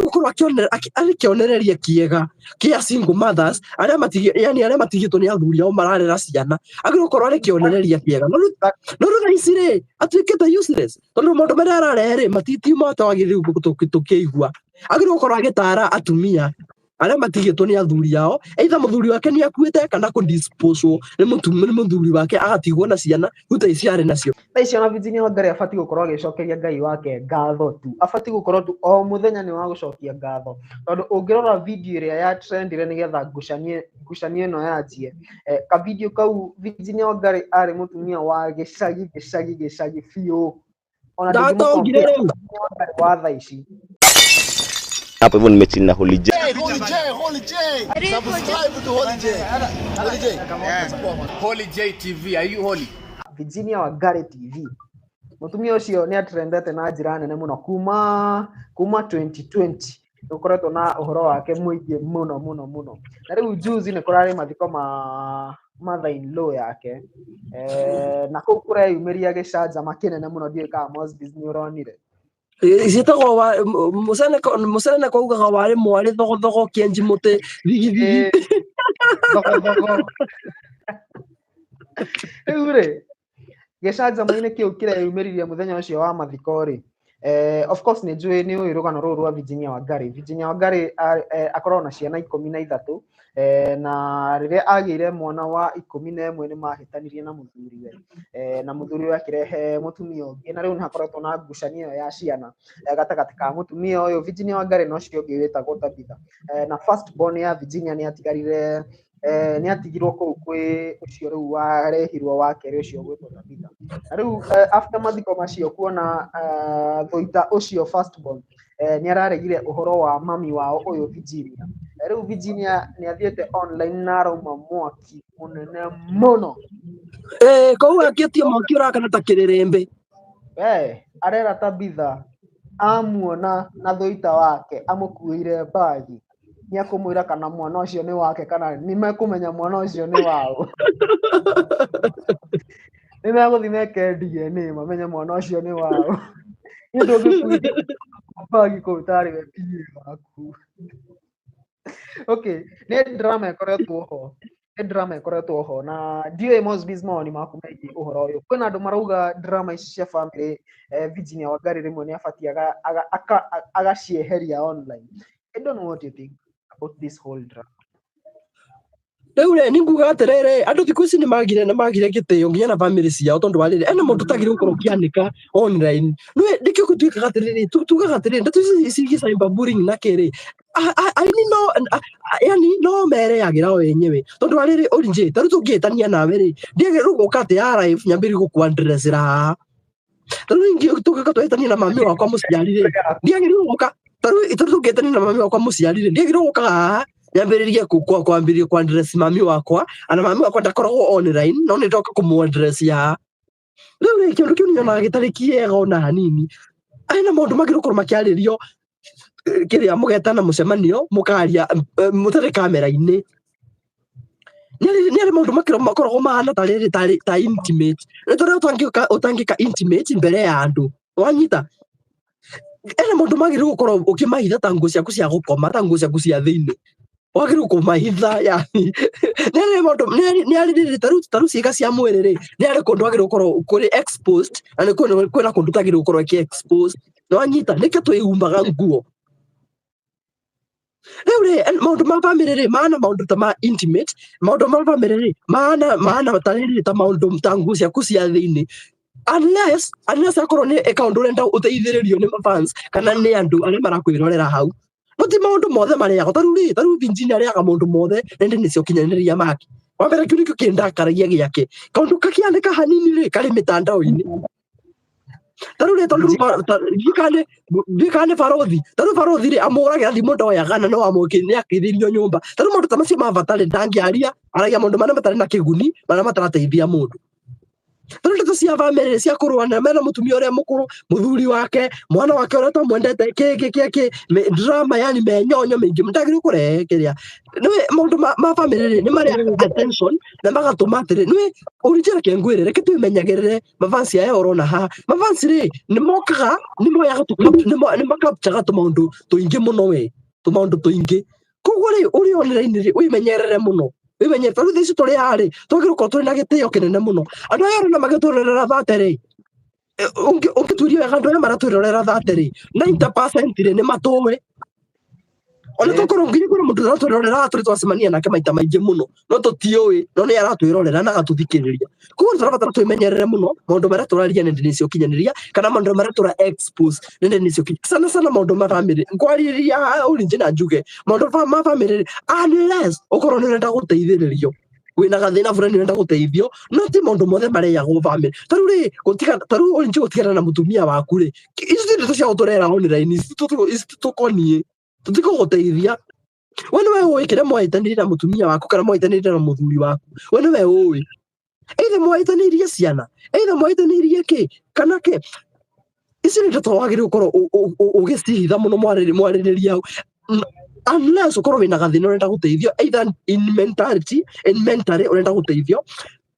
Gũkorwo arĩ kĩonereria kĩega kĩa single mothers arĩa yani arĩa matigĩtwo nĩ athuri ao mararera ciana. Agĩrĩirwo gũkorwo arĩ kĩonereria kĩega. No rĩu thaa ici rĩ, atuĩkĩte useless tondũ maũndũ marĩa ararehe rĩ, matiuma twagĩrĩirwo tũkĩigua. Agĩrĩirwo gũkorwo agĩtara atumia arĩa matigĩtwo nĩ athuri ao, either mũthuri wake nĩ akuĩte kana kũdisposwo nĩ mũthuri wake agatigwo na ciana rĩu ta ici arĩ nacio. Thaa ici ona Virginia Wangari abatiĩ gũkorwo agĩcokeria Ngai wake ngatho tu. Abatiĩ gũkorwo tu o mũthenya nĩ wa gũcokia ngatho, tondũ ũngĩrora video ĩrĩa ya trendire nĩgetha ngucanio ĩno yanjie, ka video kau Virginia Wangari arĩ mũtumia wa gĩcagi gĩcagi gĩcagi biũ. Ona Ndatongire ndũngĩmũ rĩu. Virginia Wangari wa thaa ici. Hapo hivyo nimechill na Holy J. Hey, Holy J, Holy J. Subscribe to Holy J. Holy J. Yeah. Holy J TV, are you holy? Virginia Wangari TV. Mũtumia ũcio nĩ atrendete na njĩra nene mũno kuma 2020, nĩ gũkoretwo na ũhoro wake mũingĩ mũno mũno mũno. Na rĩu juzi nĩ kũrarĩ mathiko ma mother in law yake, na kũu kũreyumĩria gĩcanjama kĩnene mũno. Ndiũĩ kana Mosbys nĩ ũronire. Ciĩtagwo mũcene kwaugaga warĩ mwarĩ thogothogo kĩenji mũtĩ thigithigi. Thogothogo. Rĩu rĩ, gĩcanjama-inĩ kĩu kĩreyumĩririe mũthenya ũcio wa mathiko rĩ, of course nĩ njũĩ nĩ ũĩ rũgano rũrũ rwa Virginia Wangari. Virginia Wangari akoragwo na ciana 13, na rĩrĩa agĩire mwana wa 11 nĩ mahĩtanirie na mũthuriwe, na mũthuriwe akĩrehe mũtumia ũngĩ, na rĩu nĩ hakoretwo na ngucanio ĩyo ya ciana gatagatĩ ka mũtumia ũyũ Virginia Wangari na ũcio ũngĩ wĩtagwo Tabitha. Na first born ya Virginia nĩ atigarire, nĩ atigirwo kũu kwĩ ũcio rĩu warehirwo wa kerĩ, ũcio gwĩtwo Tabitha. Na rĩu after mathiko macio, kuona thũita ũcio first born nĩ araregire ũhoro wa mami wao ũyũ Virginia. Rĩu Virginia nĩ athiĩte online na arauma mwaki mũnene mũno. Kũu akĩtie mwaki ũrakana ta kĩrĩrĩmbĩ. Arera Tabitha amuona na thũita wake amũkuĩire bagi, nĩ akũmwĩra kana mwana ũcio nĩ wake kana nĩ mekũmenya mwana ũcio nĩ wao. Nĩ megũthiĩ meke DNA mamenye mwana ũcio nĩ wao. Nĩ ndũngĩkuithia bagi kũu tarĩ we PA waku. Okay, nĩ drama ĩkoretwo ho, nĩ drama ĩkoretwo ho, na ndiũĩ Mosbys mawoni maku megiĩ ũhoro ũyũ. Kwĩna andũ marauga drama ici cia family, Virginia Wangari rĩmwe nĩ abatiĩ agacieheria online. I don't know what you think about this whole drama. Rĩu rĩ, nĩ nguga atĩrĩrĩ, andũ thikũ ici nĩ magire gĩtĩo nginya na family ciao, tondũ wa rĩrĩ, ena mũndũ ũtagĩrĩirwo gũkorwo ũkĩanĩka online. Nĩũĩ nĩkĩo gũtuĩkaga atĩrĩrĩ, tugaga atĩrĩrĩ, ndeto ici ciĩgiĩ cyberbullying na kĩrĩ, aini no yani no mereagĩra o enyewe, tondũ wa rĩrĩ, Orinje, ta rĩu tũngĩhĩtania nawe rĩ, ndiagĩrĩirwo gũka atĩ ya live nyambĩrĩrie gũkũ-addressĩra haha. Ta rĩu tũngĩũka twahĩtania na mami wakwa mũciari rĩ, ndiagĩrĩirwo gũka, ta rĩu tũngĩhĩtania na mami wakwa mũciari rĩ, ndiagĩrĩirwo gũka haha nyambĩrĩrie kwambĩrĩria kũ-address mami wakwa, ana mami wakwa ndakoragwo online, no nĩ ndoka kũmũ-address haha. Rĩu rĩ, kĩũndũ kĩu nyonaga gĩtarĩ kĩega ona hanini. Ena maũndũ magĩrĩirwo gũkorwo makĩarĩrio, kĩrĩa mũgetana mũcemanio mũkaria, mũtarĩ kamera-inĩ. Nĩ arĩ maũndũ makoragwo mahana ta rĩrĩ ta intimate, nĩ tondũ ũtangĩka intimate mbere ya andũ, wanyita? Ena maũndũ magĩrĩirwo gũkorwo ũkĩmahitha, ta nguo ciaku cia gũkoma, ta nguo ciaku cia thĩinĩ wagĩrĩirwo kũmahitha. Yani nĩ arĩ maũndũ nĩ arĩ rĩrĩ, ta rĩu ciĩga cia mwĩrĩ rĩ, nĩ arĩ kũndũ wagĩrĩirwo gũkorwo kũrĩ exposed na nĩ kwĩna kũndũ ũtagĩrĩirwo gũkorwo ĩkĩ exposed, nĩwanyita? Nĩkĩo twĩhumbaga nguo. Rĩu rĩ, maũndũ ma family rĩ, maana maũndũ ta ma intimate, maũndũ ma family rĩ, maana ta rĩrĩ, ta maũndũ ta nguo ciaku cia thĩinĩ, unless akorwo nĩ kaũndũ ũrenda ũteithĩrĩrio nĩ mafans kana nĩ andũ arĩa marakwĩrorera hau. No ti maũndũ mothe marĩagwo. Ta rĩu rĩ, ta rĩu Virginia arĩaga maũndũ mothe nenda-inĩ cia ũkinyanĩria make. Wa mbere, kĩu nĩkĩo kĩndakaragia gĩake, kaũndũ kakĩandĩka hanini rĩ, karĩ mĩtandao-inĩ. Ta rĩu rĩ, tondũ ndiũĩ kana nĩ barothi, ta rĩu barothi rĩ, amũhũragĩra thimũ ndoyaga, na no amũkĩ nĩ akithĩrio nyũmba. Ta rĩu maũndũ ta macio ma bata rĩ, ndangĩaria, aragia maũndũ marĩa matarĩ na kĩguni, marĩa matarateithia mũndũ. Tondũ ndeto cia bamĩrĩ cia kũrũana mena mũtumia ũrĩa mũkũrũ, mũthuri wake, mwana wake ũrĩa ũtamwendete, kĩ kĩ kĩ kĩ drama, yani menyonyo mĩingĩ ndagĩrĩirwo kũrehe kĩrĩa nĩwe maũndũ ma bamĩrĩ rĩ nĩ marehaga attention na magatũma atĩrĩ nĩwe ũrinjĩra reke ngwĩre, reke twĩmenyagĩrĩre mafansi aya ũrona haha. Mafansi rĩ nĩ mokaga, nĩ moyaga nĩ makapchaga tũmaũndũ tũingĩ mũno we, tũmaũndũ tũingĩ. Koguo rĩ ũrĩ online rĩ wĩmenyerere mũno, wĩmenyerere tondũ thaa ici tũrĩ haha rĩ twagĩrĩirwo gũkorwo tũrĩ na gĩtĩo kĩnene mũno. Andũ aya ũrona magĩtũrorera thate rĩ, ũngĩtuĩria wega andũ aya maratwĩrorera thate rĩ 90% rĩ nĩ matũĩ. Ona tokorwo nginya kwĩna mũndũ ũratwĩrorera tũrĩ twacemania nake maita maingĩ mũno no tũtiũĩ, no nĩ aratwĩrorera na agatũthikĩrĩria. Koguo nĩ tũrabatara twĩmenyerere mũno maũndũ marĩa tũraria nenda-inĩ cia ũkinyanĩria kana maũndũ marĩa tũra expose nenda-inĩ cia ũkinyanĩria, sana sana maũndũ ma bamĩrĩ. Ngwarĩrĩria haha ũrinje na njuge maũndũ ma bamĩrĩ, unless ũkorwo nĩ ũrenda gũteithĩrĩrio, wĩna gathĩna fulani ũrenda gũteithio, no ti maũndũ mothe marĩagwo bamĩrĩ. Ta rĩu rĩ gũtiga, ta rĩu ũrinje gũtigana na mũtumia waku rĩ, ici ti ndeto cia gũtũrehera online, ici tũkoniĩ tũtikũgũteithia. We nĩwe ũĩ kĩrĩa mwahĩtanĩire na mũtumia waku kana mwahĩtanĩire na mũthuri waku, we nĩwe ũĩ either mwahĩtanĩirie ciana, either mwahĩtanĩirie kĩ kana kĩ. Ici nĩ ndeto wagĩrĩirwo gũkorwo ũgĩcihitha mũno mwarĩrĩria hau, unless ũkorwo wĩna gathĩna ũrenda gũteithio, either in mentality, in mentally ũrenda gũteithio,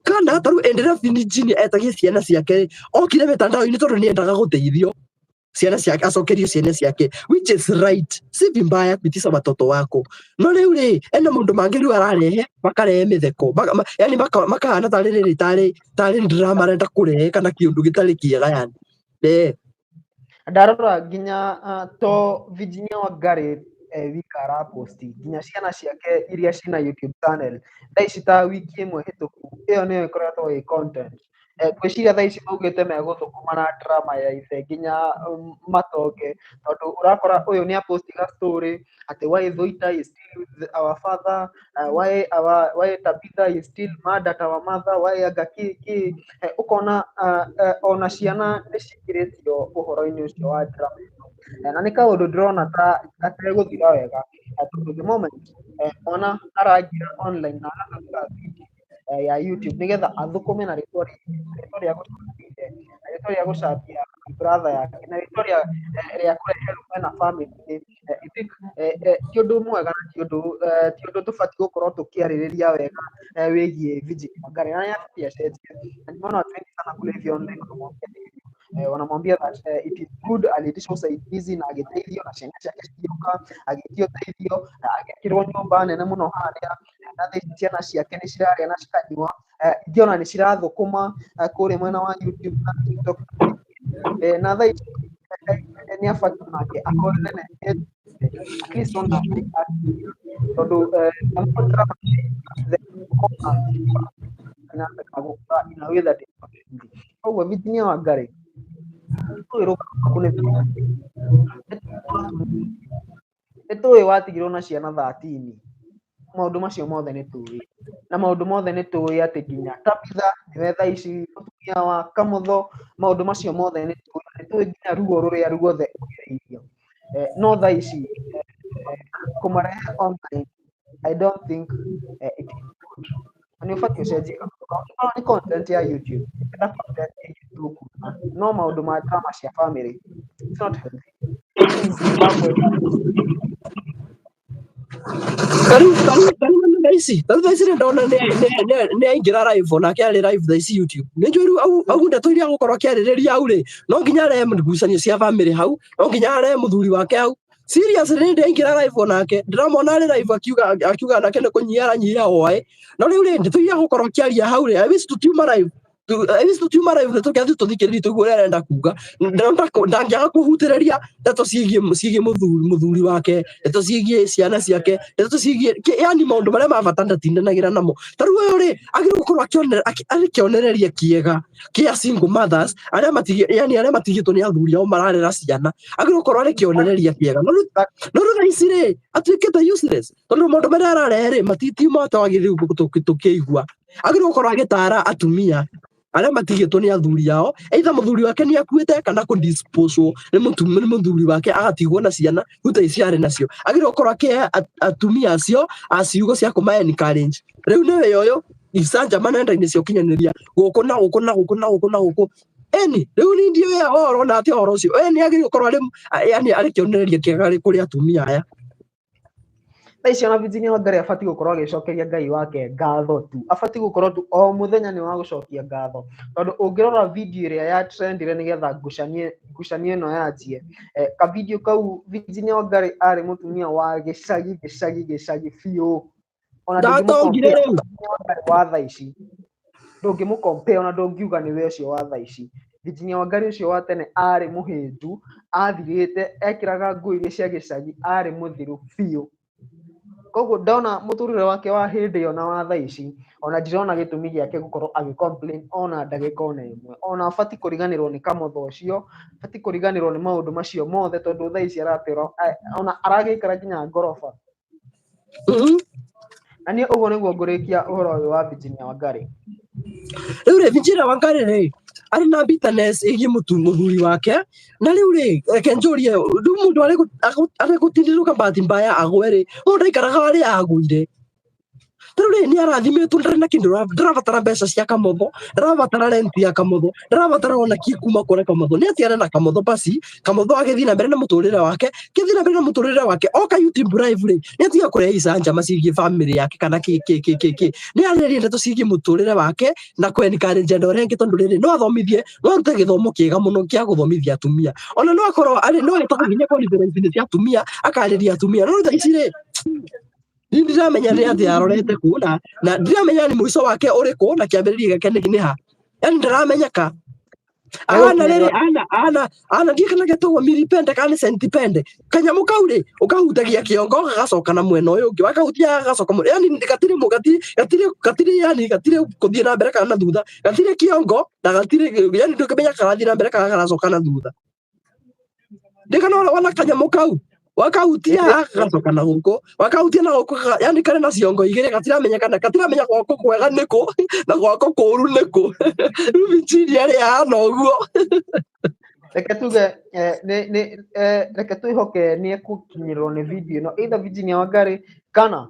kana ta rĩu hĩndĩ ĩrĩa Virginia etagia ciana ciake okire mitandao-inĩ tondũ nĩ endaga gũteithio ciana ciake, acokerio ciana ciake, which is right, si vibaya kuitisha watoto wako. No rĩu rĩ ena maũndũ mangĩ rĩu ararehe, makarehe mĩtheko, yani makahana tarĩ rĩrĩ tarĩ drama arenda kũrehe kana kĩũndũ gĩtarĩ kĩega yani. Ndarora nginya to Virginia Wangari wika araposti, nginya ciana ciake iria cina YouTube channel thaa ici ta wiki ĩmwe hĩtũku, ĩyo nĩyo ĩkoretwo ĩ content. Ngwĩciria thaa ici maugĩte megũthũkũma na drama ya ithe nginya matonge, tondũ ũrakora ũyũ nĩ apostiga story atĩ why Thuita is still with our father, why Tabitha is still mad at our mother, why anga ki ki. Ũkona ona ciana nĩ cingĩrĩtio ũhoro-inĩ ũcio wa drama ĩno. Na nĩ kaũndũ ndĩrona ta gategũthira wega, tondũ the moment mwana araingĩra online na agahingũra video ya YouTube nĩgetha athũkũme na rĩtwa rĩa gũcambia ithe, na rĩtwa rĩa gũcambia brother yake, na rĩtwa rĩa kũrehe rũmena family-inĩ. I think ti ũndũ mwega na ti ũndũ tũbatiĩ gũkorwo tũkĩarĩrĩria wega wĩgiĩ Virginia Wangari, na nĩ abatiĩ acenjie. Na nimeona watu wengi sana kule hivi online wanamwambia hivyo. Wanamwambia that it is good aliitisha usaidizi na agĩteithio, na ciana ciake cigĩũka, agĩtio ũteithio, agĩakĩrwo nyũmba nene mũno harĩa, na thaa ici ciana ciake nĩ cirarĩa na cikanyua, ingĩ ona nĩ cirathũkũma kũrĩa mwena wa YouTube na TikTok. Na thaa ici nĩ abatiĩ nake ahorere na at least ona tondũ gũkũra in a way that is not healthy. Koguo Virginia Wangari, tũĩ rũgano rwaku nĩ tũĩ watigirwo na ciana 13, maũndũ macio mothe nĩ tũĩ, na maũndũ mothe nĩ tũĩ atĩ nginya Tabitha nĩwe thaa ici mũtumia wa Kamũtho, maũndũ macio mothe nĩ tũĩ, nĩ tũĩ nginya ruo rũrĩa ruothe ũgereirio. No thaa ici kũmarehe online, I don't think it is good. Na nĩ ũbatiĩ ũcenjie kaũndũ kau. Okorwo nĩ content ya YouTube, etha content ĩngĩ tũkuona, no maũndũ ma drama cia family, it's not healthy. Tarĩu thaa ici nĩndona nĩ aingĩra live, onake arĩ live thaa ici YouTube. Nĩ njũĩ rĩu au ndeto iria agũkorwo akĩarĩrĩria hau rĩ, no nginya arehe ngucanio cia family hau, no nginya arehe mũthuri wake hau. Seriously nĩ aingĩra live, onake ndĩramwona arĩ live akiuga nake nĩ kũnyihia aranyihia hwaĩ. No rĩu rĩ ndeto iria agũkorwo akĩaria hau rĩ, I wish tũtiuma live. I wish tũtiuma live nĩ tũkĩathiĩ tũthikĩrĩrie tũigue ũrĩa arenda kuga. Ndangĩaga kũhutĩrĩria ndeto ciĩgiĩ mũthuri wake, ndeto ciĩgiĩ ciana ciake, ndeto ciĩgiĩ yani maũndũ marĩa ma bata ndatindanagĩra namo. Ta rĩu ũyũ rĩ agĩrĩirwo gũkorwo arĩ kĩonereria kĩega kĩa single mothers arĩa yani arĩa matigĩtwo nĩ athuri ao mararera ciana, agĩrĩirwo gũkorwo arĩ kĩonereria kĩega. No rĩu thaa ici rĩ atuĩkĩte useless tondũ maũndũ marĩa ararehe rĩ matiuma twagĩrĩirwo tũkĩigua. Agĩrĩirwo gũkorwo agĩtara atumia arĩa matigĩtwo nĩ athuri ao, either mũthuri wake nĩ akuĩte kana kũdisposwo nĩ mũthuri wake agatigwo na ciana rĩu ta ici arĩ nacio. Agĩrĩirwo gũkorwo akĩhe atumia acio a ciugo cia kũma encourage. Rĩu nĩwe ũyũ icanjama nenda-inĩ cia ũkinyanĩria gũkũ na gũkũ na gũkũ na gũkũ na gũkũ. Eni rĩu niĩ ndiũĩ ũrona atĩa ũhoro ũcio. Eni agĩrĩirwo gũkorwo arĩ yani arĩ kĩonereria kĩega kũrĩ atumia aya. Thaa ici ona Virginia Wangari abatiĩ gũkorwo agĩcokeria Ngai wake ngatho tu, abatiĩ gũkorwo tu o mũthenya nĩ wa gũcokia ngatho, tondũ ũngĩrora video ĩrĩa ya trendire nĩgetha ngucanio ĩno yanjie, ka video kau Virginia Wangari arĩ mũtumia wa gĩcagi gĩcagi gĩcagi biũ, ona Ndatongire ndũngĩmũ rĩu. Virginia Wangari wa thaa ici, ndũngĩmũ compare ona ndũngiuga nĩwe ũcio wa thaa ici. Virginia Wangari ũcio wa tene arĩ mũhĩnju, athirĩte, ekĩraga nguo iria cia gĩcagi, arĩ mũthiru biũ. Koguo ndona mũtũrĩre wake wa hĩndĩ ĩyo na wa thaa ici, ona ndirona gĩtũmi gĩake gũkorwo agĩ complain ona ndagĩka ona ĩmwe. Ona abatiĩ kũriganĩrwo nĩ kamotho ũcio, abatiĩ kũriganĩrwo nĩ maũndũ macio mothe, tondũ thaa ici aratwĩra ona aragĩikara nginya ngoroba. Na niĩ ũguo nĩguo ngũrĩkia ũhoro ũyũ wa Virginia Wangari. Rĩu rĩ Virginia Wangari rĩ arĩ na bitterness ĩgiĩ mũthuri wake, na rĩu rĩ reke njũrie, rĩu mũndũ arĩ gũtindĩrũka bahati mbaya agwe rĩ, mũndũ ndaikaraga harĩa agũire. Rĩu rĩ nĩ arathimĩtwo, ndarĩ na kĩndũ, ndarabatara mbeca cia kamotho, ndarabatara rent ya kamotho, ndarabatara ona kĩ kuma kũrĩ kamotho, nĩ atiare na kamotho basi, kamotho agĩthiĩ na mbere na mũtũrĩre wake, kĩthiĩ na mbere na mũtũrĩre wake, oka YouTube live rĩ, nĩ atiga kũrehe icanjama ciĩgiĩ family yake kana kĩ kĩ kĩ kĩ kĩ, nĩ arĩrĩrie ndeto ciĩgiĩ mũtũrĩre wake na kũ encourage andũ arĩa angĩ, tondũ rĩrĩ no athomithie, no arute gĩthomo kĩega mũno kĩa gũthomithia atumia, ona no akorwo arĩ no etagwo nginya conference-inĩ cia atumia, akarĩria atumia, no thaa ici rĩ niĩ ndiramenya nĩ atĩa arorete kũ, na ndiramenya nĩ mũico wake ũrĩkũ na kĩambĩrĩria gĩake nĩ ha, yani ndaramenyeka. Ana rĩrĩ ana ana ana ndiĩ kana getagwo milipende kana nĩ centipende, kanyamũ kau rĩ ũkahutagia kĩongo gagacoka na mwena ũyũ ũngĩ, wakahutia gagacoka mwena, yani gatirĩ gatirĩ gatirĩ yani gatirĩ gũthiĩ na mbere kana na thutha, gatirĩ kĩongo na gatirĩ, yani ndũngĩmenya karathiĩ na mbere kana karacoka na thutha. Ndĩkana wana kanyamũ kau wakahutia gagacoka na gũkũ, wakahutia na gũkũ, yani karĩ na ciongo igĩrĩ, gatiramenyekana, gatiramenya gwako kwega nĩkũ na gwako kũũru nĩkũ. Rĩu Virginia rĩ ahana ũguo. Reke tuge reke twĩhoke nĩ ekũkinyĩrwo nĩ video ĩno, either Virginia Wangari kana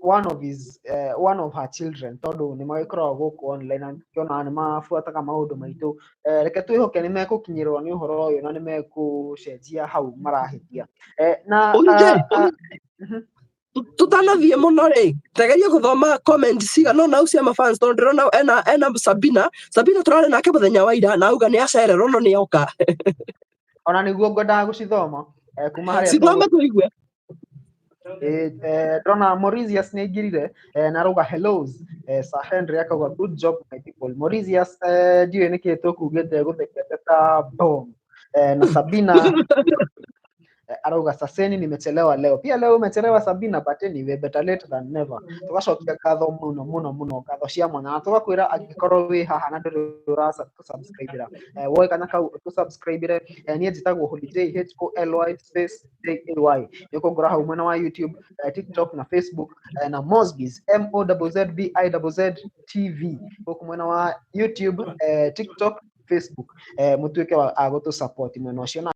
one of his one of her children, tondũ nĩ magĩkoragwo gũkũ online na tũkĩona nĩ mabuataga maũndũ maitũ. Reke twĩhoke nĩ mekũkinyĩrwo nĩ ũhoro ũyũ na nĩ mekũcenjia hau marahĩtia. Na Tũtanathiĩ mũno rĩ, tegeria gũthoma comment cigana ũna cia mafans, tondũ ndĩrona ena Sabina, Sabina tũrarĩ nake mũthenya wa ira na auga nĩ acererwo no nĩ oka. Ona nĩguo ngwendaga gũcithoma kuma harĩa Cithome tũigue. Ndĩrona Mauritius nĩ aingĩrire na arauga hellos. Sir Henry akauga good job my people. Mauritius, ndiũĩ nĩkĩ tũkugĩte gũthekete ta bomb. Na Sabina arauga saseni nimechelewa leo. Pia leo umechelewa Sabina, but anyway better late than never. Tugacokia ngatho mũno mũno mũno, ngatho cia mwanya, na tũgakwĩra angĩkorwo wĩ haha na ndũrĩ ũra subscribe-ĩra, woe kana kau tũ-subscribe-ĩre. Niĩ njĩtagwo Holy J, H O L Y space J A Y, nĩ ũkũngora hau mwena wa YouTube, TikTok na Facebook, na Mozbiz, M O Z Z B I Z Z T V, gũkũ mwena wa YouTube, TikTok, Facebook, mũtuĩke wa a gũtũ support mwena ũcio na